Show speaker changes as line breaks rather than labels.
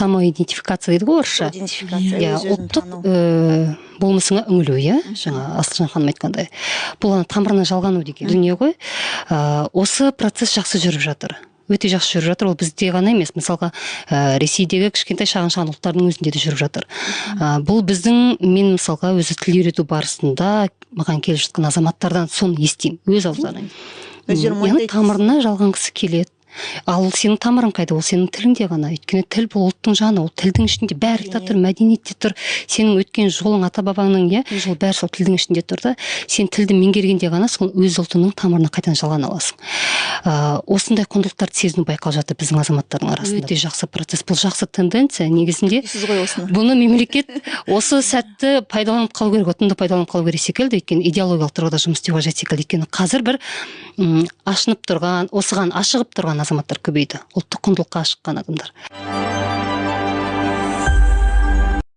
Самоидентификация дейді ғой орысша.
Идентификация,
иә,
өз өзін
ұлттық
тану.
Болмысыңа үңілу, иә, жаңа Асылжан ханым айтқандай, бұл ана тамырына жалғану деген дүние ғой. Осы процесс жақсы жүріп жатыр, өте жақсы жүріп жатыр. Ол бізде ғана емес, мысалға, Ресейдегі кішкентай шағын шағын ұлттардың өзінде де жүріп жатыр. Бұл біздің, мен, мысалға, өзі тіл үйрету барысында маған келіп жатқан азаматтардан соны естимін өз ауыздарынан.
Өздері
Яғни
мойындайды.
тамырына жалғанғысы келеді. Ал сенің тамырың қайда? Ол сенің тіліңде ғана, өйткені тіл — бұл ұлттың жаны, ол тілдің ішінде бәрі де тұр, мәдениет те тұр, сенің өткен жолың, ата бабаңның, иә, жол, бәрі сол тілдің ішінде тұр да. Сен тілді меңгергенде ғана сол өз ұлтыңның тамырына қайтадан жалғана аласың. Осындай құндылықтарды сезіну байқалып жатыр біздің азаматтардың арасында. Өте жақсы процесс, бұл жақсы тенденция негізінде.
Сіз ғой осыны.
Бұны мемлекет осы сәтті пайдаланып қалу керек, ұтымды пайдаланып қалу керек секілді, өйткені идеологиялық тұрғыда жұмыс істеу қажет секілді, өйткені қазір бір ашынып тұрған, осыған ашығып тұрған азаматтар көбейді, ұлттық құндылыққа ашыққан адамдар.